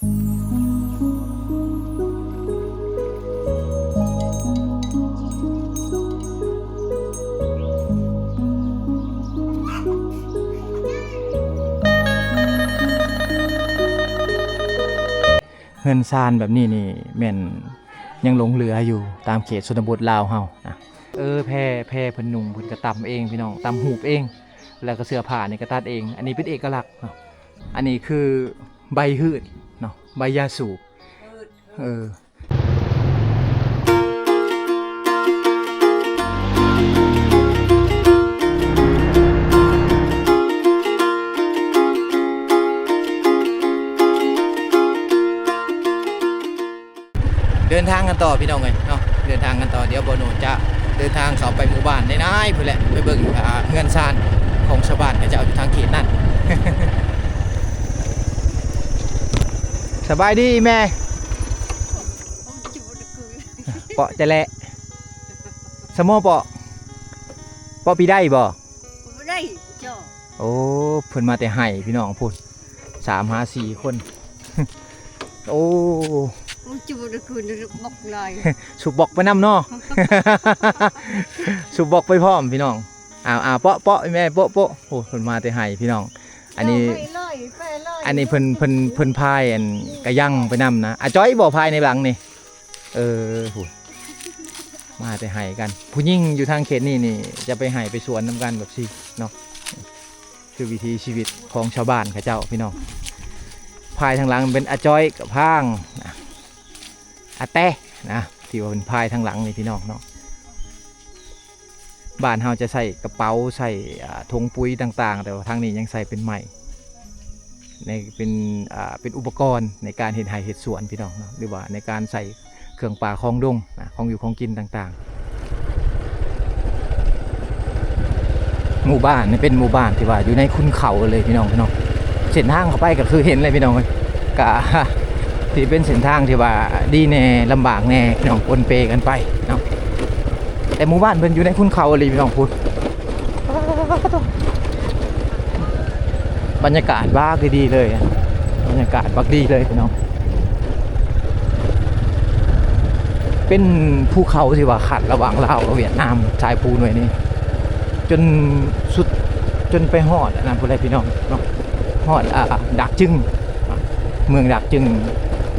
ເຮືອນຊານແບບນີ້ນີ້ແມ່ນຍັງຫຼົງເຫຼືອຢູ່ຕາມເຂດຊົນນະບົດລາວເຮົານະ. ເອີ ແພ ແພເພິ່ນນຸ່ງ ເພິ່ນກໍຕຳເອງພີ່ນ້ອງ ຕຳຮູບເອງ ແລ້ວກໍເສື້ອຜ້ານີ້ກໍຕັດເອງ. ອັນນີ້ເປັນເອກະລັກເນາະ. ອັນນີ້ຄືໃບຮືດເນາະ ໃບຢາສູບ. ເອີ ເດີນທາງກັນຕໍ່ພີ່ນ້ອງເອີຍເນາະ ເດີນທາງກັນຕໍ່. ດຽວບ່າວໂນດຈະເດີນທາງເຂົ້າໄປໝູ່ບ້ານໃນໆພຸ້ນແຫຼະ ໄປເບິ່ງ ອ່າ ເຮືອນຊານຂອງຊາວບ້ານເຂົາເຈົ້າຢູ່ທາງເຂດນັ້ນ. ສະບາຍດີແມ່. ເປາະຈະແລະ ສະໝໍເປາະ ເປາະປີໄດ້ບໍ່? ບໍ່ໄດ້ຈ້ອ. ໂອ້ ເພິ່ນມາແຕ່ໄຮ່ພີ່ນ້ອງພຸ້ນ ສາມຫາສີ່ຄົນ. ໂອ້ ມັນຈຸບໍ່ໄດ້ຄືນບົກຫຼາຍ ສູບບົກໄປນຳເນາະ ສູບບົກໄປພ້ອມພີ່ນ້ອງ. ອ້າວ ອ້າວ ເປາະ ເປາະ ແມ່ ໂປະ ໂປະ. ໂອ້ ເພິ່ນມາແຕ່ໄຮ່ພີ່ນ້ອງ. ອັນນີ້ ເອົາໄປເລີຍ ໄປເລີຍ. ອັນນີ້ເພິ່ນ ເພິ່ນ ເພິ່ນພາຍອັນກະຍັງໄປນຳນະ. ອາຈ້ອຍບໍ່ພາຍໃນຫຼັງນີ້? ເອີ ພຸ້ນ ມາແຕ່ໄຮ່ກັນ. ຜູ້ຍິງຢູ່ທາງເຂດນີ້ນີ້ຈະໄປໄຮ່ໄປສວນນຳກັນແບບຊີ້ເນາະ. ຄືວິຖີຊີວິດຂອງຊາວບ້ານເຂົາເຈົ້າພີ່ນ້ອງ. ພາຍທາງຫຼັງເປັນອາຈ້ອຍກັບພາງນະ ອາແຕະນະ ທີ່ວ່າເປັນພາຍທາງຫຼັງນີ້ພີ່ນ້ອງເນາະ. ບ້ານເຮົາຈະໃສ່ກະເປົາ ໃສ່ ອ່າ ຖົງປຸ໋ຍຕ່າງໆ ແຕ່ວ່າທາງນີ້ຍັງໃສ່ເປັນໄມ້ ໃນ ເປັນ ອ່າ ເປັນອຸປະກອນໃນການເຮັດໄຮ່ເຮັດສວນພີ່ນ້ອງເນາະ ຫຼືວ່າໃນການໃສ່ເຄື່ອງປ່າຂອງດົງນະ ຂອງຢູ່ຂອງກິນຕ່າງໆ. ໝູ່ບ້ານນີ້ເປັນໝູ່ບ້ານທີ່ວ່າຢູ່ໃນຂຸນເຂົາເລີຍພີ່ນ້ອງເນາະ. ເສັ້ນທາງເຂົ້າໄປກໍຄືເຫັນເລີຍພີ່ນ້ອງເອີຍ ກະ ທີ່ເປັນເສັ້ນທາງທີ່ວ່າດີແດ່ ລຳບາກແດ່ພີ່ນ້ອງ ປົນເປກັນໄປເນາະ. ແຕ່ໝູ່ບ້ານເພິ່ນຢູ່ໃນຂຸນເຂົາອີ່ຫຼີພີ່ນ້ອງພຸ້ນ. ບັນຍາກາດບັກດີໆເລີຍ ບັນຍາກາດບັກດີເລີຍພີ່ນ້ອງ. ເປັນພູເຂົາທີ່ວ່າຂັ້ນລະຫວ່າງລາວກັບຫວຽດນາມ ສາຍພູໜ່ວຍນີ້ ຈົນສຸດ ຈົນໄປຮອດອັນນັ້ນພຸ້ນແຫຼະພີ່ນ້ອງເນາະ ຮອດ ອ່າ ດາກຈຶງ ເມືອງດາກຈຶງ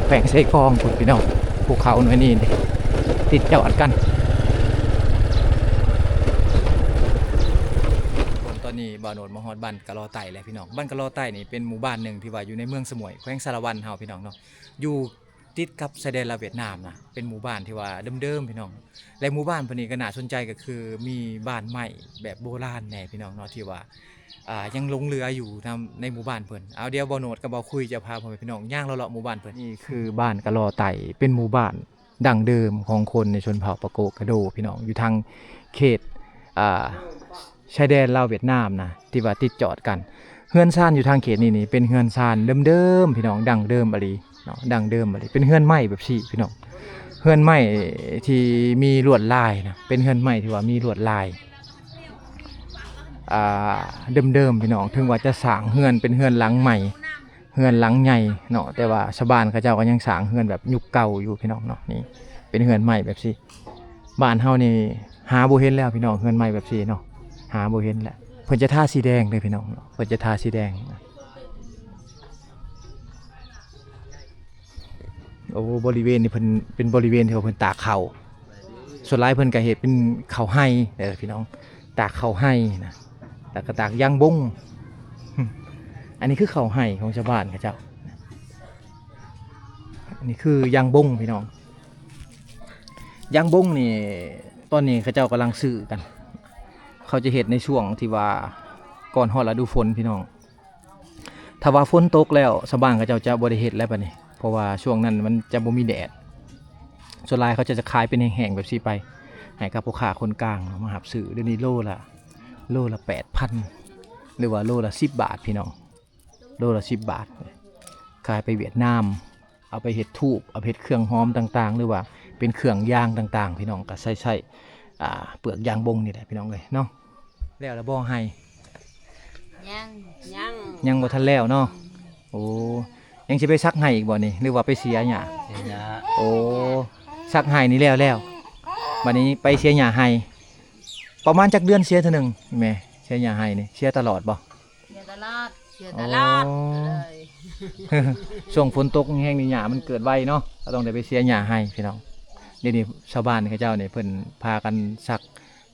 ແຂວງເຊກອງພຸ້ນພີ່ນ້ອງ. ພູເຂົາໜ່ວຍນີ້ຕິດຈອດກັນ. ຕອນນີ້ບ່າວໂນດມາຮອດບ້ານກະລໍໄຕ້ແລ້ວພີ່ນ້ອງ. ບ້ານກະລໍໄຕ້ນີ້ເປັນໝູ່ບ້ານໜຶ່ງທີ່ວ່າຢູ່ໃນເມືອງສະໝວຍ ແຂວງສາລະວັນເຮົາພີ່ນ້ອງເນາະ ຢູ່ ຕິດກັບຊາຍແດນລາວຫວຽດນາມນະ ເປັນໝູ່ບ້ານທີ່ວ່າເດີມໆພີ່ນ້ອງ. ແລະ ໝູ່ບ້ານເພິ່ນນີ້ກໍໜ້າສົນໃຈ ກໍຄືມີບ້ານໄມ້ແບບໂບລານແດ່ພີ່ນ້ອງເນາະ ທີ່ວ່າ ອ່າ ຍັງຫຼົງເຫຼືອຢູ່ນຳໃນໝູ່ບ້ານເພິ່ນ. ເອົາ ດຽວບ່າວໂນດກັບບ່າວຄຸຍຈະພາພໍ່ແມ່ພີ່ນ້ອງຍ່າງເລາະໆໝູ່ບ້ານເພິ່ນ. ນີ້ຄືບ້ານກະລໍໄຕ້ ເປັນໝູ່ບ້ານດັ້ງເດີມຂອງຄົນໃນຊົນເຜົ່າປາໂກະກະໂດພີ່ນ້ອງ ຢູ່ທາງເຂດ ອ່າ ຊາຍແດນລາວຫວຽດນາມນະ ທີ່ວ່າຕິດຈອດກັນ. ເຮືອນຊານຢູ່ທາງເຂດນີ້ນີ້ເປັນເຮືອນຊານເດີມໆ ພີ່ນ້ອງ ດັ້ງເດີມອີ່ຫຼີເນາະ ດັ້ງເດີມອີ່ຫຼີ. ເປັນເຮືອນໄມ້ແບບຊີ້ພີ່ນ້ອງ ເຮືອນໄມ້ທີ່ມີລວດລາຍນະ ເປັນເຮືອນໄມ້ທີ່ວ່າມີລວດລາຍ ອ່າ ເດີມໆ ພີ່ນ້ອງ. ເຖິງວ່າຈະສ້າງເຮືອນເປັນເຮືອນຫຼັງໃໝ່ ເຮືອນຫຼັງໃຫຍ່ເນາະ ແຕ່ວ່າຊາວບ້ານເຂົາເຈົ້າກໍຍັງສ້າງເຮືອນແບບຍຸກເກົ່າຢູ່ພີ່ນ້ອງເນາະ. ນີ້ເປັນເຮືອນໄມ້ແບບຊີ້ ບ້ານເຮົານີ້ຫາບໍ່ເຫັນແລ້ວພີ່ນ້ອງ ເຮືອນໄມ້ແບບຊີ້ເນາະ ຫາບໍ່ເຫັນແລ້ວ. ເພິ່ນຈະທາສີແດງເດີພີ່ນ້ອງເນາະ ເພິ່ນຈະທາສີແດງ. ໂອ້ ບໍລິເວນນີ້ເພິ່ນເປັນບໍລິເວນທີ່ວ່າເພິ່ນຕາກເຂົ້າ ສ່ວນຫຼາຍເພິ່ນກໍເຮັດເປັນເຂົ້າໄຮ່ເດີພີ່ນ້ອງ ຕາກເຂົ້າໄຮ່ນະ ແລ້ວກໍຕາກຢາງບົງ. ອັນນີ້ຄືເຂົ້າໄຮ່ຂອງຊາວບ້ານເຂົາເຈົ້າ ອັນນີ້ຄືຢາງບົງພີ່ນ້ອງ. ຢາງບົງນີ້ ຕອນນີ້ເຂົາເຈົ້າກຳລັງຊື້ກັນ ເຂົາຈະເຮັດໃນຊ່ວງທີ່ວ່າກ່ອນຮອດລະດູຝົນພີ່ນ້ອງ. ຖ້າວ່າຝົນຕົກແລ້ວ ຊາວບ້ານເຂົາເຈົ້າຈະບໍ່ໄດ້ເຮັດແລ້ວບາດນີ້ ເພາະວ່າຊ່ວງນັ້ນມັນຈະບໍ່ມີແດດ. ສ່ວນຫຼາຍເຂົາເຈົ້າຈະຂາຍເປັນແຫ້ງໆແບບຊີ້ໄປ ໃຫ້ກັບພໍ່ຄ້າຄົນກາງເນາະ ມາຮັບຊື້. ດຽວນີ້ໂລລະ ໂລລະແປດພັນ ຫຼືວ່າໂລລະສິບບາດພີ່ນ້ອງ ໂລລະສິບບາດ ຂາຍໄປຫວຽດນາມ ເອົາໄປເຮັດທູບ ເອົາໄປເຮັດເຄື່ອງຫອມຕ່າງໆ ຫຼືວ່າເປັນເຄື່ອງຢາງຕ່າງໆ ພີ່ນ້ອງ ກໍໃຊ້ ໃຊ້ ອ່າ ເປືອກຢາງບົງນີ້ແຫຼະພີ່ນ້ອງເອີຍເນາະ. ແລ້ວລະບໍ່ໄຮ່? ຍັງ ຍັງ ຍັງບໍ່ທັນແລ້ວເນາະ. ໂອ້ ຍັງຊິໄປສັກໄຮ່ອີກບໍ່ນີ້ ຫຼືວ່າໄປເສຍຫຍ້າ? ເສຍຫຍ້າ. ໂອ້ ສັກໄຮ່ນີ້ແລ້ວແລ້ວ ບັດນີ້ໄປເສຍຫຍ້າໄຮ່. ປະມານຈັກເດືອນເສຍເທື່ອໜຶ່ງແມ່? ເສຍຫຍ້າໄຮ່ນີ້ເສຍຕະຫຼອດບໍ່? ເສຍຕະຫຼອດ ເສຍຕະຫຼອດ. ໂອ້ ເລີຍ ຊ່ວງຝົນຕົກແຮງໆນີ້ຫຍ້າມັນເກີດໄວເນາະ ກໍຕ້ອງໄດ້ໄປເສຍຫຍ້າໄຮ່ພີ່ນ້ອງ. ດຽວນີ້ຊາວບ້ານເຂົາເຈົ້ານີ້ເພິ່ນພາກັນສັກ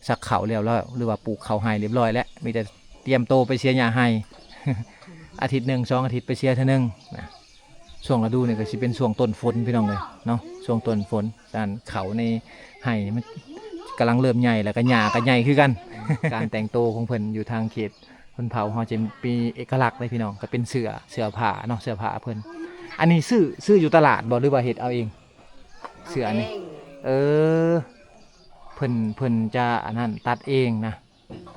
ສັກເຂົ້າແລ້ວ ຫຼືວ່າປູກເຂົ້າໄຮ່ລຽບຮ້ອຍແລ້ວ ມີແຕ່ຕຽມໂຕໄປເສຍຫຍ້າໄຮ່ ອາທິດໜຶ່ງສອງອາທິດໄປເສຍເທື່ອໜຶ່ງນະ. ຊ່ວງລະດູນີ້ກໍຊິເປັນຊ່ວງຕົ້ນຝົນພີ່ນ້ອງເອີຍເນາະ ຊ່ວງຕົ້ນຝົນ ດ້ານເຂົ້າໃນໄຮ່ນີ້ມັນກຳລັງເລີ່ມໃຫຍ່ ແລ້ວກໍຫຍ້າກໍໃຫຍ່ຄືກັນ. ການແຕ່ງໂຕຂອງເພິ່ນຢູ່ທາງເຂດຊົນເຜົ່າເຮົາຈະມີເອກະລັກເດ້ພີ່ນ້ອງ ກໍເປັນເສື້ອ ເສື້ອຜ້າເນາະ ເສື້ອຜ້າເພິ່ນ. ອັນນີ້ຊື້ ຊື້ຢູ່ຕະຫຼາດບໍ່ ຫຼືວ່າເຮັດເອົາເອງ? ເສື້ອນີ້ ເອີ ເພິ່ນ ເພິ່ນຈະອັນນັ້ນ ຕັດເອງນະ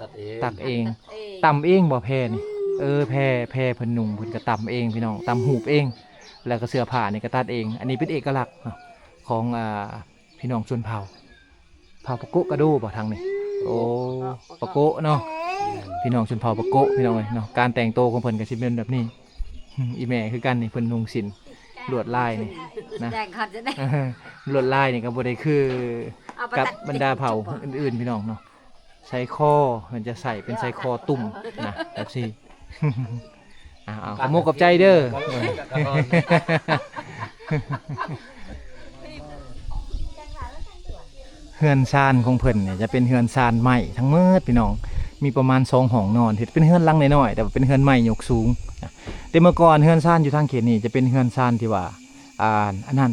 ຕັດເອງ ຕັດເອງ ຕັດເອງ ຕຳເອງບໍ່ແພນີ້? ເອີ ແພ ແພເພິ່ນນຸ່ງ ເພິ່ນກໍຕຳເອງພີ່ນ້ອງ ຕຳຮູບເອງ ແລ້ວກໍເສື້ອຜ້ານີ້ກໍຕັດເອງ. ອັນນີ້ເປັນເອກະລັກເນາະ ຂອງ ອ່າ ພີ່ນ້ອງຊົນເຜົ່າ ເຜົ່າປະໂກະກະໂດບໍ່ທາງນີ້? ໂອ້ ປະໂກະເນາະ ພີ່ນ້ອງຊົນເຜົ່າປະໂກະ ພີ່ນ້ອງເອີຍເນາະ. ການແຕ່ງໂຕຂອງເພິ່ນກໍຊິເປັນແບບນີ້. ອີ່ແມ່ຄືກັນນີ້ ເພິ່ນນຸ່ງສິ້ນ ລວດລາຍນີ້ນະ ແຕ່ງຄັນຈະໄດ້ ລວດລາຍນີ້ກໍບໍ່ໄດ້ຄືກັບບັນດາເຜົ່າອື່ນໆ ພີ່ນ້ອງເນາະ. ໄຊຄໍເພິ່ນຈະໃສ່ເປັນໄຊຄໍຕຸ່ມນະ ແບບຊີ້. ອ້າວ ຂອບມຸກຂອບໃຈເດີ. ເຮືອນຊານຂອງເພິ່ນນີ້ຈະເປັນເຮືອນຊານໄມ້ທັງໝົດພີ່ນ້ອງ ມີປະມານສອງຫ້ອງນອນ ເຮັດເປັນເຮືອນຫຼັງນ້ອຍໆ ແຕ່ວ່າເປັນເຮືອນໄມ້ຍົກສູງນະ. ແຕ່ເມື່ອກ່ອນເຮືອນຊານຢູ່ທາງເຂດນີ້ຈະເປັນເຮືອນຊານທີ່ວ່າ ອ່າ ອັນນັ້ນ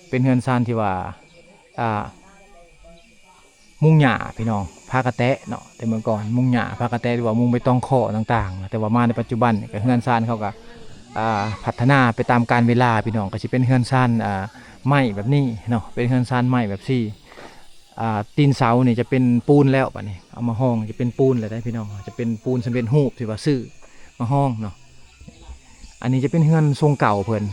ເປັນເຮືອນຊານທີ່ວ່າ ອ່າ ມຸງຫຍ້າພີ່ນ້ອງ ຜ້າກະແຕະເນາະ ແຕ່ເມື່ອກ່ອນມຸງຫຍ້າ ຜ້າກະແຕະ ຫຼືວ່າມຸງໃບຕອງຄໍ່ຕ່າງໆ. ແຕ່ວ່າມາໃນປັດຈຸບັນນີ້ກໍເຮືອນຊານເຂົາກໍ ອ່າ ພັດທະນາໄປຕາມການເວລາພີ່ນ້ອງ ກໍຊິເປັນເຮືອນຊານ ອ່າ ໄມ້ແບບນີ້ເນາະ ເປັນເຮືອນຊານໄມ້ແບບຊີ້. ອ່າ ຕີນເສົານີ້ຈະເປັນປູນແລ້ວ ບັດນີ້ເອົາມາຮອງຈະເປັນປູນແລ້ວໄດ໋ພີ່ນ້ອງ ຈະເປັນປູນສຳເລັດຮູບທີ່ວ່າຊື້ມາຮອງເນາະ. ອັນນີ້ຈະເປັນເຮືອນຊົງເກົ່າເພິ່ນ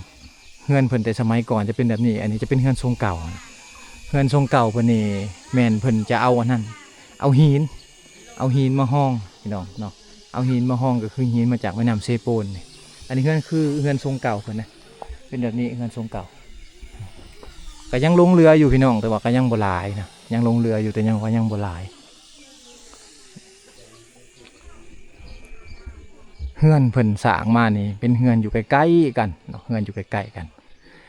ເຮືອນເພິ່ນແຕ່ສະໄໝກ່ອນຈະເປັນແບບນີ້. ອັນນີ້ຈະເປັນເຮືອນຊົງເກົ່າ ເຮືອນຊົງເກົ່າເພິ່ນນີ້ແມ່ນເພິ່ນຈະເອົາອັນນັ້ນ ເອົາຫີນ ເອົາຫີນມາຮອງພີ່ນ້ອງເນາະ ເອົາຫີນມາຮອງ ກໍຄືຫີນມາຈາກແມ່ນ້ຳເຊໂປນນີ້. ອັນນີ້ເຮືອນ ຄືເຮືອນຊົງເກົ່າເພິ່ນນະ ເປັນແບບນີ້ ເຮືອນຊົງເກົ່າ. ກໍຍັງຫຼົງເຫຼືອຢູ່ພີ່ນ້ອງ ແຕ່ວ່າກໍຍັງບໍ່ຫຼາຍນະ ຍັງຫຼົງເຫຼືອຢູ່ ແຕ່ຍັງ ກໍຍັງບໍ່ຫຼາຍ. ເຮືອນເພິ່ນສ້າງມານີ້ເປັນເຮືອນຢູ່ໃກ້ໆກັນເນາະ ເຮືອນຢູ່ໃກ້ໆກັນ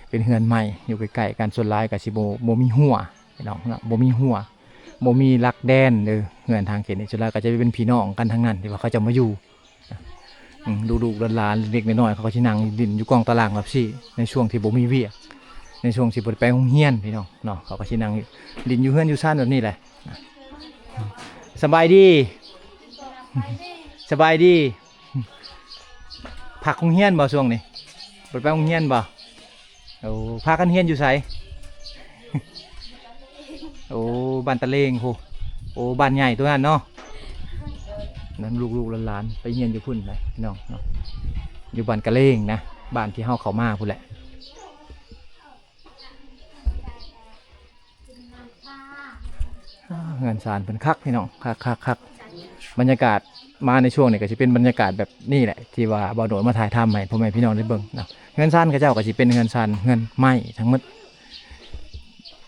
ເປັນເຮືອນໄມ້ຢູ່ໃກ້ໆກັນ. ສ່ວນຫຼາຍກໍຊິບໍ່ ບໍ່ມີຮົ້ວພີ່ນ້ອງເນາະ ບໍ່ມີຮົ້ວ ບໍ່ມີຫຼັກແດນເດີ. ເຮືອນທາງເຂດນີ້ສ່ວນຫຼາຍກໍຈະເປັນພີ່ນ້ອງກັນທັງນັ້ນ ທີ່ວ່າເຂົາເຈົ້າມາຢູ່ ອືມ ລູກໆຫຼານໆ ເລັກໆນ້ອຍໆ ເຂົາກໍຊິນັ່ງຫຼິ້ນຢູ່ກອງຕາລາງແບບຊີ້ ໃນຊ່ວງທີ່ບໍ່ມີວຽກ ໃນຊ່ວງທີ່ບໍ່ໄດ້ໄປໂຮງຮຽນພີ່ນ້ອງເນາະ ເຂົາກໍຊິນັ່ງຫຼິ້ນຢູ່ເຮືອນຢູ່ຊານແບບນີ້ແຫຼະ. ສະບາຍດີ ສະບາຍດີ. ພັກໂຮງຮຽນບໍ່ຊ່ວງນີ້? ບໍ່ໄດ້ໄປໂຮງຮຽນບໍ່? ໂອ້ ພາກັນຮຽນຢູ່ໃສ? ໂອ້ ບ້ານຕະເລງພຸ້ນ. ໂອ້ ບ້ານໃຫຍ່ຕົວນັ້ນເນາະ ນັ້ນລູກໆຫຼານໆໄປຮຽນຢູ່ພຸ້ນນະພີ່ນ້ອງເນາະ ຢູ່ບ້ານກະເລງນະ ບ້ານທີ່ເຮົາເຂົ້າມາພຸ້ນແຫຼະ. ອ່າ ເຮືອນຊານເພິ່ນຄັກພີ່ນ້ອງ ຄັກໆໆ. ບັນຍາກາດມາໃນຊ່ວງນີ້ກໍຊິເປັນບັນຍາກາດແບບນີ້ແຫຼະ ທີ່ວ່າບ່າວໂດນມາຖ່າຍທຳໃຫ້ພໍ່ແມ່ພີ່ນ້ອງໄດ້ເບິ່ງເນາະ. ເຮືອນຊານເຂົາເຈົ້າກໍຊິເປັນເຮືອນຊານເຮືອນໄມ້ທັງໝົດ.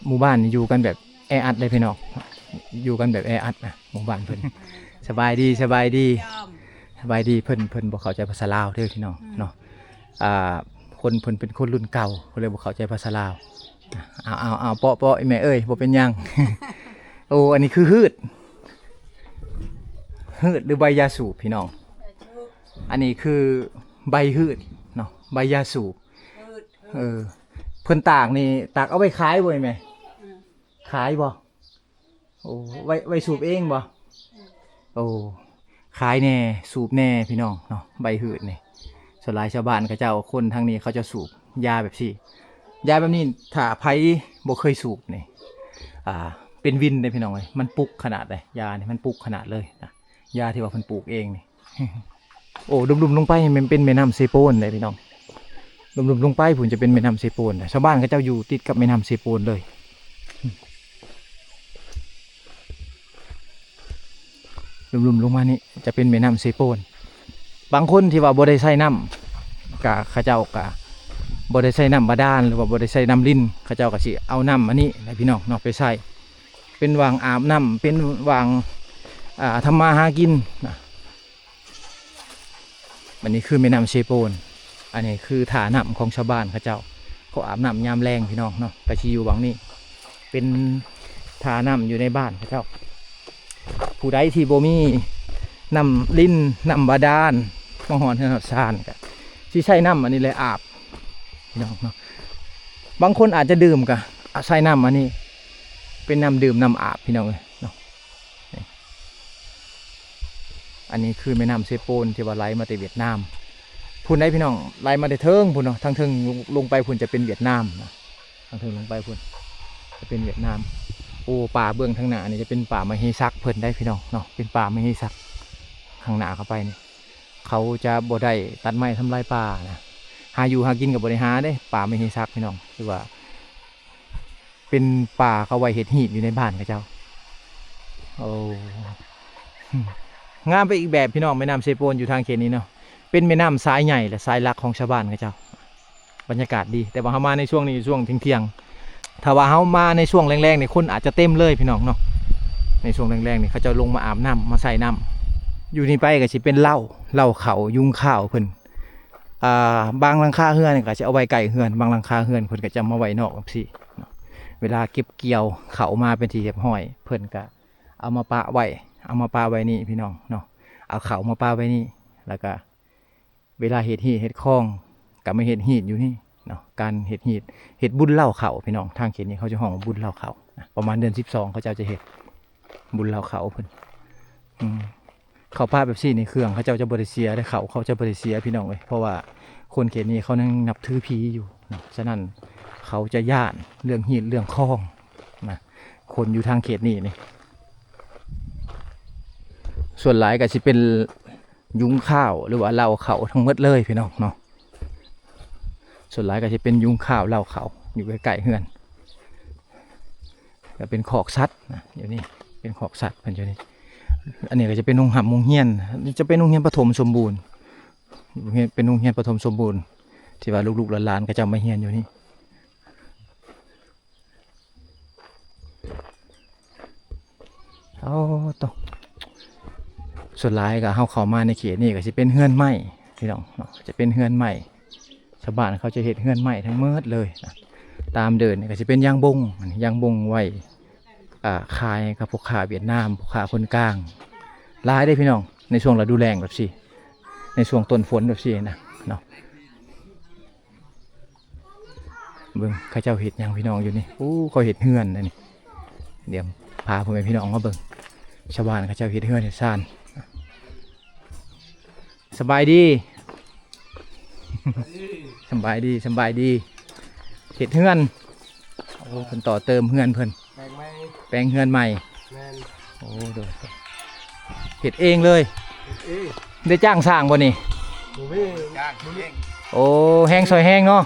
ໝູ່ບ້ານນີ້ຢູ່ກັນແບບແອອັດເດ້ພີ່ນ້ອງ ຢູ່ກັນແບບແອອັດນະ ໝູ່ບ້ານເພິ່ນ. ສະບາຍດີ ສະບາຍດີ ສະບາຍດີ. ເພິ່ນ ເພິ່ນບໍ່ເຂົ້າໃຈພາສາລາວເດີພີ່ນ້ອງເນາະ. ອ່າ ຄົນເພິ່ນເປັນຄົນລຸ້ນເກົ່າ ເພິ່ນເລີຍບໍ່ເຂົ້າໃຈພາສາລາວ. ເອົາ ເອົາ ເອົາ ເປາະ ເປາະ ອີ່ແມ່ເອີຍ ບໍ່ເປັນຫຍັງ. ໂອ້ ອັນນີ້ຄືຮືດ ຮືດ ຫຼື ໃບຢາສູບພີ່ນ້ອງ. ອັນນີ້ຄືໃບຮືດເນາະ ໃບຢາສູບ. ເອີ ເພິ່ນຕາກນີ້ ຕາກເອົາໄວ້ຂາຍບໍ່ ອີ່ແມ່? ຂາຍບໍ່? ໂອ້ ໄວ້ ໄວ້ສູບເອງບໍ່? ໂອ້ ຂາຍແດ່ ສູບແດ່ພີ່ນ້ອງເນາະ ໃບຮືດນີ້. ສ່ວນຫຼາຍຊາວບ້ານເຂົາເຈົ້າ ຄົນທາງນີ້ເຂົາເຈົ້າສູບຢາແບບຊີ້. ຢາແບບນີ້ ຖ້າໃຜບໍ່ເຄີຍສູບນີ້ ອ່າ ເປັນວິນເດ້ພີ່ນ້ອງເອີຍ ມັນປຸກຂະໜາດໃດ. ຢານີ້ມັນປຸກຂະໜາດເລີຍນະ ຢາທີ່ວ່າເພິ່ນປູກເອງນີ້. ໂອ້ ດຸ່ມໆລົງໄປແມ່ນເປັນແມ່ນ້ຳເຊໂປນເດ້ພີ່ນ້ອງ. ດຸ່ມໆລົງໄປພຸ້ນຈະເປັນແມ່ນ້ຳເຊໂປນ. ຊາວບ້ານເຂົາເຈົ້າຢູ່ຕິດກັບແມ່ນ້ຳເຊໂປນເລີຍ. ດຸ່ມໆລົງມານີ້ຈະເປັນແມ່ນ້ຳເຊໂປນ. ບາງຄົນທີ່ວ່າບໍ່ໄດ້ໃຊ້ນ້ຳ ກະ ເຂົາເຈົ້າກະ ບໍ່ໄດ້ໃຊ້ນ້ຳບາດານ ຫຼືວ່າບໍ່ໄດ້ໃຊ້ນ້ຳລິນ ເຂົາເຈົ້າກໍຊິເອົານ້ຳອັນນີ້ແຫຼະພີ່ນ້ອງເນາະ ໄປໃຊ້ ເປັນຫວ່າງອາບນ້ຳ ເປັນຫວ່າງ ອ່າ ທຳມາຫາກິນນະ. ອັນນີ້ຄືແມ່ນ້ຳເຊໂປນ ອັນນີ້ຄືທ່ານ້ຳຂອງຊາວບ້ານເຂົາເຈົ້າ ເຂົາອາບນ້ຳຍາມແລງພີ່ນ້ອງເນາະ ກໍຊິຢູ່ຫວ່າງນີ້ ເປັນທ່ານ້ຳຢູ່ໃນບ້ານເຂົາເຈົ້າ. ຜູ້ໃດທີ່ບໍ່ມີນ້ຳລິນ ນ້ຳບາດານ ມາຮອດເຮືອນຮອດຊານ ກໍຊິໃຊ້ນ້ຳອັນນີ້ແຫຼະອາບພີ່ນ້ອງເນາະ. ບາງຄົນອາດຈະດື່ມ ກໍໃຊ້ນ້ຳອັນນີ້ເປັນນ້ຳດື່ມ ນ້ຳອາບພີ່ນ້ອງເອີຍເນາະ. ອັນນີ້ຄືແມ່ນ້ຳເຊໂປນທີ່ວ່າໄຫຼມາແຕ່ຫວຽດນາມພຸ້ນໃດ໋ພີ່ນ້ອງ ໄຫຼມາແຕ່ເທິງພຸ້ນເນາະ ທາງເທິງລົງໄປພຸ້ນຈະເປັນຫວຽດນາມນະ ທາງເທິງລົງໄປພຸ້ນຈະເປັນຫວຽດນາມ. ໂອ້ ປ່າເບື້ອງທາງໜ້ານີ້ຈະເປັນປ່າມະເຫສັກເພິ່ນໃດ໋ພີ່ນ້ອງເນາະ ເປັນປ່າມະເຫສັກ ຂ້າງໜ້າເຂົ້າໄປນີ້ ເຂົາຈະບໍ່ໄດ້ຕັດໄມ້ທຳລາຍປ່ານະ ຫາຢູ່ຫາກິນກໍບໍ່ໄດ້ຫາເດ້ ປ່າມະເຫສັກພີ່ນ້ອງ ຄືວ່າ ເປັນປ່າເຂົາໄວ້ເຮັດຮີດຢູ່ໃນບ້ານເຂົາເຈົ້າ. ໂອ້ ງາມໄປອີກແບບພີ່ນ້ອງ ແມ່ນ້ຳເຊໂປນຢູ່ທາງເຂດນີ້ເນາະ ເປັນແມ່ນ້ຳສາຍໃຫຍ່ ແລະ ສາຍຫຼັກຂອງຊາວບ້ານເຂົາເຈົ້າ. ບັນຍາກາດດີ ແຕ່ວ່າເຮົາມາໃນຊ່ວງນີ້ ຊ່ວງທ່ຽງໆ ຖ້າວ່າເຮົາມາໃນຊ່ວງແລງໆນີ້ ຄົນອາດຈະເຕັມເລີຍພີ່ນ້ອງເນາະ. ໃນຊ່ວງແລງໆນີ້ ເຂົາເຈົ້າລົງມາອາບນ້ຳ ມາໃສ່ນ້ຳ. ຢູ່ນີ້ໄປກໍຊິເປັນເລົ້າ ເລົ້າເຂົ້າ ຍຸງຂ້າວເພິ່ນ ອ່າ ບາງຫຼັງຄາເຮືອນກໍຈະເອົາໄວ້ໃກ້ເຮືອນ ບາງຫຼັງຄາເຮືອນເພິ່ນກໍຈະເອົາມາໄວ້ນອກຈັ່ງຊີ້ເນາະ. ເວລາເກັບກ່ຽວເຂົ້າມາເປັນທີ່ຮຽບຮ້ອຍ ເພິ່ນກໍເອົາມາປະໄວ້ ເອົາມາປະໄວ້ນີ້ພີ່ນ້ອງເນາະ ເອົາເຂົ້າມາປະໄວ້ນີ້ ແລ້ວກໍເວລາເຮັດຮີດເຮັດຄອງກໍມາເຮັດຮີດຢູ່ນີ້ເນາະ. ການເຮັດຮີດ ເຮັດບຸນເລົ້າເຂົ້າພີ່ນ້ອງ ທາງເຂດນີ້ເຂົາຈະຮ້ອງວ່າບຸນເລົ້າເຂົ້ານະ ປະມານເດືອນສິບສອງເຂົາເຈົ້າຈະເຮັດ ບຸນເລົ້າເຂົ້າເພິ່ນ ອືມ ເຂົ້າປ່າແບບຊີ້ນີ້ ເຄື່ອງເຂົາເຈົ້າຈະບໍ່ໄດ້ເສຍເດ້ ເຂົ້າເຂົາຈະບໍ່ໄດ້ເສຍພີ່ນ້ອງເອີຍ ເພາະວ່າຄົນເຂດນີ້ເຂົາຍັງນັບຖືຜີຜີຢູ່ເນາະ ສະນັ້ນເຂົາຈະຢ້ານເລື່ອງຮີດເລື່ອງຄອງນະ ຄົນຢູ່ທາງເຂດນີ້ນີ້. ສ່ວນຫຼາຍກໍຊິເປັນຍຸງຂ້າວ ຫຼືວ່າເລົ້າເຂົ້າທັງໝົດເລີຍພີ່ນ້ອງເນາະ. ສ່ວນຫຼາຍກໍຊິເປັນຍຸງຂ້າວເລົ້າເຂົ້າ ຢູ່ໃກ້ໆເຮືອນ ກໍເປັນຄອກສັດນະ ຢູ່ນີ້ເປັນຄອກສັດເພິ່ນຢູ່ນີ້. ອັນນີ້ກໍຈະເປັນໂຮງຮ່ຳໂຮງຮຽນ ຈະເປັນໂຮງຮຽນປະຖົມສົມບູນ ເປັນໂຮງຮຽນປະຖົມສົມບູນ ທີ່ວ່າລູກໆຫຼານໆ ເຂົາເຈົ້າມາຮຽນຢູ່ນີ້. ໂອ້ ໂຕ ສ່ວນຫຼາຍກໍເຮົາເຂົ້າມາໃນເຂດນີ້ກໍຊິເປັນເຮືອນໄມ້ພີ່ນ້ອງເນາະ ຈະເປັນເຮືອນໄມ້ ຊາວບ້ານເຂົາຈະເຮັດເຮືອນໄມ້ທັງໝົດເລີຍນະ. ຕາມເດີ່ນນີ້ກໍຊິເປັນຢາງບົງ ຢາງບົງໄວ້ ອ່າ ຂາຍກັບພວກຄ້າຫວຽດນາມ ພວກຄ້າຄົນກາງ ຫຼາຍເດ້ພີ່ນ້ອງ ໃນຊ່ວງລະດູແລ້ງແບບຊີ້ ໃນຊ່ວງຕົ້ນຝົນແບບຊີ້ນະເນາະ. ເບິ່ງເຂົາເຈົ້າເຮັດຫຍັງພີ່ນ້ອງຢູ່ນີ້ ໂອ້ ເຂົາເຮັດເຮືອນອັນນີ້. ດຽວພາພໍ່ແມ່ພີ່ນ້ອງມາເບິ່ງ ຊາວບ້ານເຂົາເຈົ້າເຮັດເຮືອນເຮັດຊານ. ສະບາຍດີ ສະບາຍດີ ສະບາຍດີ ເຮັດເຮືອນ ໂອ້ ເພິ່ນຕໍ່ເຕີມເຮືອນເພິ່ນ ແປງໃໝ່ ແປງເຮືອນໃໝ່ ແມ່ນ ໂອ້ ໂດຍ ເຮັດເອງເລີຍ ເຮັດເອງ ໄດ້ຈ້າງສ້າງບໍ່ນີ້? ບໍ່ມີ ບໍ່ມີ ໂອ້ ແຮງຊ່ອຍແຮງເນາະ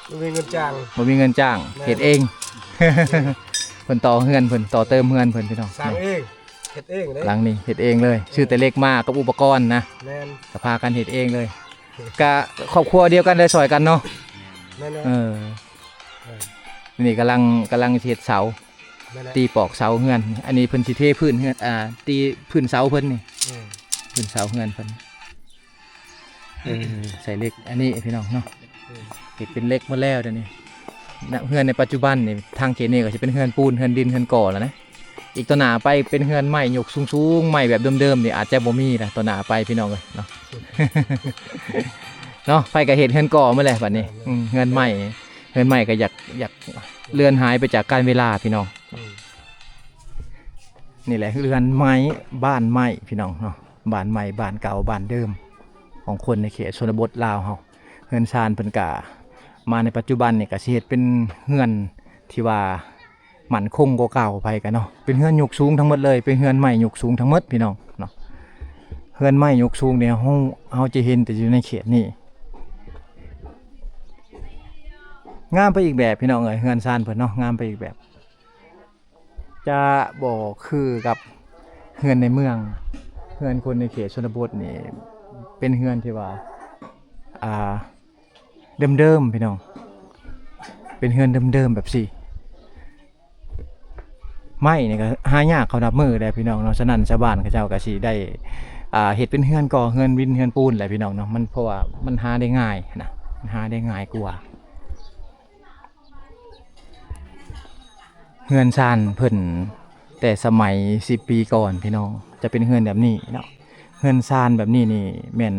ບໍ່ມີເງິນຈ້າງ ບໍ່ມີເງິນຈ້າງ ແມ່ນ ເຮັດເອງ ເພິ່ນຕໍ່ເຮືອນເພິ່ນ ຕໍ່ເຕີມເຮືອນເພິ່ນ ພີ່ນ້ອງ ສ້າງເອງ ເຮັດເອງເດ້ ຫຼັງນີ້ເຮັດເອງເລີຍ ຊື້ແຕ່ເຫຼັກມາກັບອຸປະກອນນະ ແມ່ນ ກໍພາກັນເຮັດເອງເລີຍ ກະຄອບຄົວດຽວກັນໄດ້ຊ່ອຍກັນເນາະ ແມ່ນແຫຼະ ເອີ ເອີ ນີ້ກຳລັງ ກຳລັງຊິເຮັດເສົາ ແມ່ນແຫຼະ ຕີປອກເສົາເຮືອນ ອັນນີ້ເພິ່ນຊິເທພື້ນເຮືອນ ອ່າ ຕີພື້ນເສົາເພິ່ນນີ້ ອືມ ພື້ນເສົາເຮືອນເພິ່ນ ເອີ ໃສ່ເຫຼັກອັນນີ້ພີ່ນ້ອງເນາະ ເອີ ເຮັດເປັນເຫຼັກໝົດແລ້ວດຽວນີ້ ເຮືອນໃນປັດຈຸບັນນີ້ ທາງເຂດນີ້ກໍຊິເປັນເຮືອນປູນ ເຮືອນດິນ ເຮືອນກໍ່ແລ້ວນະ. ອີກຕໍ່ໜ້າໄປເປັນເຮືອນໄມ້ຍົກສູງໆ ໄມ້ແບບເດີມໆນີ້ອາດຈະບໍ່ມີລະ ຕໍ່ໜ້າໄປພີ່ນ້ອງເອີຍເນາະ ເນາະ ໃຜກໍເຮັດເຮືອນກໍ່ໝົດແຫຼະບັດນີ້ ເອີ ອືມ ເຮືອນໄມ້ ເຮືອນໄມ້ກໍຢາກ ຢາກເລືອນຫາຍໄປຈາກການເວລາພີ່ນ້ອງ ອືມ ນີ້ແຫຼະເຮືອນໄມ້ ບ້ານໄມ້ພີ່ນ້ອງເນາະ ບ້ານໃໝ່ ບ້ານເກົ່າ ບ້ານເດີມ ຂອງຄົນໃນເຂດຊົນນະບົດລາວເຮົາ ເຮືອນຊານເພິ່ນກະມາໃນປັດຈຸບັນນີ້ກະຊິເຮັດເປັນເຮືອນທີ່ວ່າໝັ້ນຄົງກວ່າເກົ່າ ໃຜກະເນາະ ເປັນເຮືອນຍົກສູງທັງໝົດເລີຍ ເປັນເຮືອນໄມ້ຍົກສູງທັງໝົດພີ່ນ້ອງເນາະ ເຮືອນໄມ້ຍົກສູງນີ້ເຮົາ ເຮົາຈະເຫັນແຕ່ຢູ່ໃນເຂດນີ້ ງາມໄປອີກແບບພີ່ນ້ອງເອີຍ ເຮືອນຊານເພິ່ນເນາະ ງາມໄປອີກແບບ. ຈະບໍ່ຄືກັບເຮືອນໃນເມືອງ ເຮືອນຄົນໃນເຂດຊົນນະບົດນີ້ ເປັນເຮືອນທີ່ວ່າ ອ່າ ເດີມໆ ພີ່ນ້ອງ ປັນເຮືອນເດີມໆແບບຊີ້. ໄມ້ນີ້ກໍຫາຍາກເຂົ້ານັບມື້ແລ້ວພີ່ນ້ອງເນາະ, ສະນັ້ນຊາວບ້ານເຂົາເຈົ້າກໍຊິໄດ້ ອ່າ ເຮັດເປັນເຮືອນກໍ່ ເຮືອນດິນ ເຮືອນປູນແຫຼະພີ່ນ້ອງເນາະ, ມັນ ເພາະວ່າມັນຫາໄດ້ງ່າຍນະ, ມັນຫາໄດ້ງ່າຍກວ່າ. ເຮືອນຊານເພິ່ນແຕ່ສະໄໝສິບປີກ່ອນພີ່ນ້ອງ ຈະເປັນເຮືອນແບບນີ້ເນາະ. ເຮືອນຊານແບບນີ້ນີ້ແມ່ນ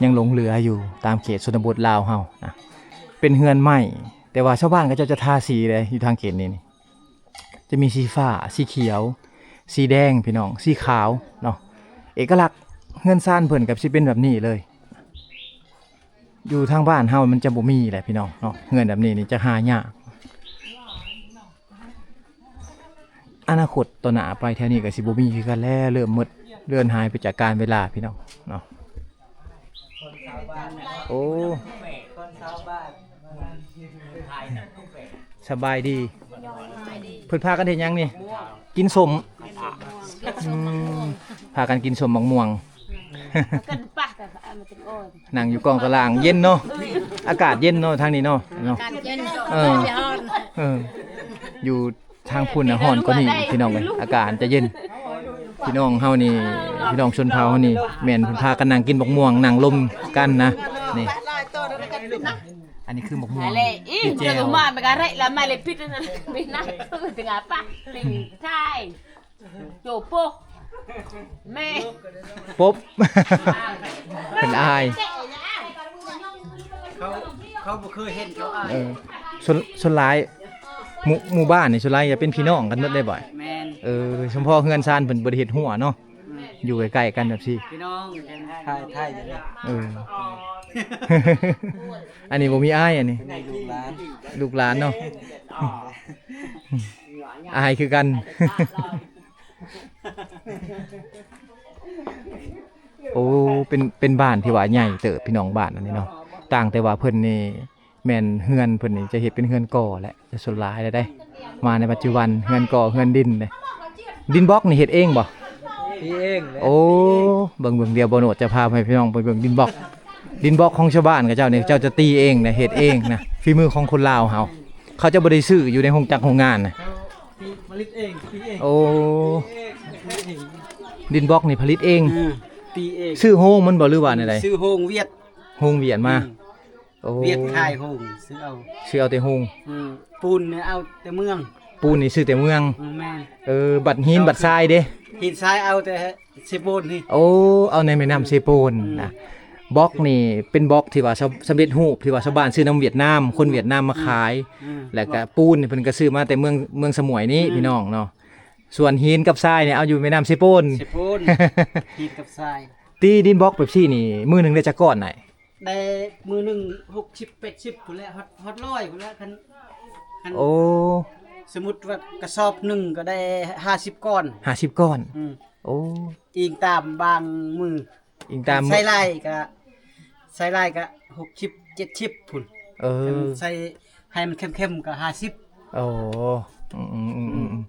ຍັງຫຼົງເຫຼືອຢູ່ຕາມເຂດຊົນນະບົດລາວເຮົານະ, ເປັນເຮືອນໄມ້ ແຕ່ວ່າຊາວບ້ານເຂົາເຈົ້າຈະທາສີເດ້ ຢູ່ທາງເຂດນີ້ນີ້ ຈະມີສີຟ້າ ສີຂຽວ ສີແດງພີ່ນ້ອງ ສີຂາວເນາະ. ເອກະລັກເຮືອນຊານເພິ່ນກໍຊິເປັນແບບນີ້ເລີຍ. ຢູ່ທາງບ້ານເຮົາມັນຈະບໍ່ມີແຫຼະພີ່ນ້ອງເນາະ, ເຮືອນແບບນີ້ນີ້ຈະຫາຍາກ. ອະນາຄົດຕໍ່ໜ້າໄປແຖວນີ້ກໍຊິບໍ່ມີຄືກັນແລ້ວ, ເລີ່ມໝົດເລືອນຫາຍໄປຈາກການເວລາພີ່ນ້ອງເນາະ. ໂອ້ ສະບາຍດີ. ເພິ່ນພາກັນເຮັດຫຍັງນີ້? ກິນສົ້ມ. ອືມ ພາກັນກິນສົ້ມໝາກມ່ວງ. ນັ່ງຢູ່ກ້ອງຕະລ່າງ ເຢັນເນາະ, ອາກາດເຢັນເນາະ ທາງນີ້ເນາະ ເນາະ. ເອີ ເອີ ຢູ່ທາງພຸ້ນນະຮ້ອນກວ່ານີ້ພີ່ນ້ອງເອີຍ, ອາກາດຈະເຢັນ. ພີ່ນ້ອງເຮົານີ້ ພີ່ນ້ອງຊົນເຜົ່າເຮົານີ້ ແມ່ນເພິ່ນພາກັນນັ່ງກິນໝາກມ່ວງ ນັ່ງລົມກັນນະ. ນີ້ ອັນນີ້ຄືໝາກມ່ວງ ໂຈໂປະ ແມ່ ເພິ່ນອາຍ. ເຂົາ ເຂົາບໍ່ເຄີຍເຫັນ ເຂົາອາຍ. ເອີ ສ່ວນ ສ່ວນຫຼາຍ ໝູ່ ໝູ່ບ້ານນີ້ສ່ວນຫຼາຍຈະເປັນພີ່ນ້ອງກັນໝົດເດ້ບໍ່? ແມ່ນ. ເອີ ສົມພໍເຮືອນຊານເພິ່ນບໍ່ໄດ້ເຮັດຮົ້ວເນາະ. ແມ່ນ. ຢູ່ໃກ້ໆກັນແບບຊີ້ ພີ່ນ້ອງ ຖ່າຍ ຖ່າຍຢູ່ເດ້. ເອີ ອັນນີ້ບໍ່ມີອ້າຍ ອັນນີ້ ອັນນີ້ລູກຫຼານ ລູກຫຼານເນາະ. ອາຍຄືກັນ. ໂອ້ ເປັນ ເປັນບ້ານທີ່ວ່າໃຫຍ່ເຕີບພີ່ນ້ອງ ບ້ານອັນນີ້ເນາະ, ຕ່າງແຕ່ວ່າເພິ່ນນີ້ ແມ່ນເຮືອນເພິ່ນນີ້ຈະເຮັດເປັນເຮືອນກໍ່ແຫຼະ ຈະສ່ວນຫຼາຍແລ້ວເດ້. ມາໃນປັດຈຸບັນເຮືອນກໍ່ ເຮືອນດິນເດ້. ດິນບລັອກນີ້ເຮັດເອງບໍ່? ຕີເອງແຫຼະ. ໂອ້ ເບິ່ງ ເບິ່ງ ດຽວບໍ່ໂນດຈະພາໃຫ້ພີ່ນ້ອງໄປເບິ່ງດິນບລັອກ. ດິນບລັອກຂອງຊາວບ້ານເຂົາເຈົ້ານີ້ ເຂົາເຈົ້າຈະຕີເອງນະ ເຮັດເອງນະ, ຝີມືຂອງຄົນລາວເຮົາ. ເຂົາຈະບໍ່ໄດ້ຊື້ຢູ່ໃນໂຮງຈັກໂຮງງານນະ. ເຂົາຕີ ຜະລິດເອງ ຕີເອງ. ໂອ້ ຕີເອງ ດິນບລັອກນີ້ຜະລິດເອງ. ເອີ ຕີເອງ. ຊື້ໂຮງມັນບໍ່ ຫຼືວ່າແນວໃດ? ຊື້ໂຮງຫວຽດ ໂຮງຫວຽດມາ. ອືມ. ໂອ້ ຫວຽດຂາຍໂຮງ ຊື້ເອົາ ຊື້ເອົາແຕ່ໂຮງ. ອືມ ປູນນີ້ເອົາແຕ່ເມືອງ ປູນນີ້ຊື້ແຕ່ເມືອງ. ອືມ ແມ່ນ. ເອີ ບັດຫີນ ເອົາ ບັດຊາຍເດ້? ຫີນຊາຍເອົາແຕ່ເຊໂປນນີ້. ໂອ້ ເອົາໃນແມ່ນ້ຳເຊໂປນ. ອືມ ນະ. ບລັອກນີ້ເປັນບລັອກທີ່ວ່າສຳ ສຳເລັດຮູບ ທີ່ວ່າຊາວບ້ານຊື້ນຳຫວຽດນາມ ຄົນຫວຽດນາມມາຂາຍ. ອືມ ແລ້ວກະປູນນີ້ເພິ່ນກະຊື້ມາແຕ່ເມືອງ ເມືອງສະໝວຍນີ້. ອືມ ພີ່ນ້ອງເນາະ. ສ່ວນຫີນກັບຊາຍນີ້ເອົາຢູ່ແມ່ນ້ຳເຊໂປນ. ເຊໂປນ ຫີນກັບຊາຍ. ຕີດິນບລັອກແບບຊີ້ນີ້ ມື້ໜຶ່ງໄດ້ຈັກກ້ອນໄດ? ໄດ້ມື້ໜຶ່ງຫົກສິບ ແປດສິບພຸ້ນແຫຼະ ຮອດ ຮອດຮ້ອຍພຸ້ນແຫຼະ. ຄັນ ຄັນ ໂອ້ ສົມມຸດວ່າກະສອບໜຶ່ງກໍໄດ້ຫ້າສິບກ້ອນ. ຫ້າສິບກ້ອນ. ອືມ ໂອ້ ອີງຕາມບາງມື້ ອີງຕາມ ໃສ່ຫຼາຍກະ ໃສ່ຫຼາຍກະຫົກສິບ ເຈັດສິບພຸ້ນ. ເອີ ຄັນໃສ່ ໃຫ້ມັນເຂັ້ມໆກໍຫ້າສິບ. ໂອ້ ອືມໆ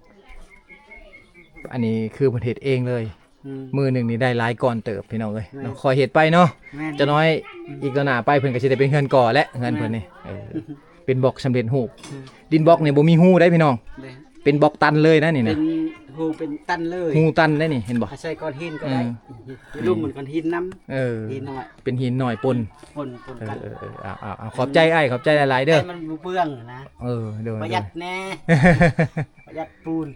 ໆໆ ອັນນີ້ຄືເພິ່ນເຮັດເອງເລີຍ. ອືມ ມື້ໜຶ່ງນີ້ໄດ້ຫຼາຍກ້ອນເຕີບ ພີ່ນ້ອງເອີຍ. ແມ່ນ. ເນາະ ຄ່ອຍເຮັດໄປເນາະ. ແມ່ນ. ຈັກໜ້ອຍ ອືມ ອີກຕໍ່ໜ້າໄປເພິ່ນກໍຊິໄດ້ເປັນເຮືອນກໍ່ແຫຼະ ເຮືອນເພິ່ນນີ້. ແມ່ນ. ເອີ ເປັນບລັອກສຳເລັດຮູບ. ອືມ ດິນບລັອກນີ້ບໍ່ມີຮູໄດພີ່ນ້ອງ. ເດ້ ເປັນບລັອກຕັນເລີຍນະນີ້ນະ. ເປັນຮູເປັນຕັນເລີຍ. ຮູຕັນໄດນີ້ ເຫັນບໍ່? ອາໄສກ້ອນຫີນກໍໄດ້. ເອີ ເປັນຮູເປັນກ້ອນຫີນນຳ. ເອີ ຫີນນ້ອຍ ເປັນຫີນນ້ອຍປົນ ປົນ ປົນກັນ. ເອີ ເອີ ເອີ ເອົາ ເອົາ ເອົາ ຂອບໃຈອ້າຍ ຂອບໃຈຫຼາຍໆເດີ. ໃຫ້ມັນບໍ່ເປືອງນະ. ເອີ ໂດຍ ປະຢັດແດ່ ໂດຍ ປະຢັດປູນ.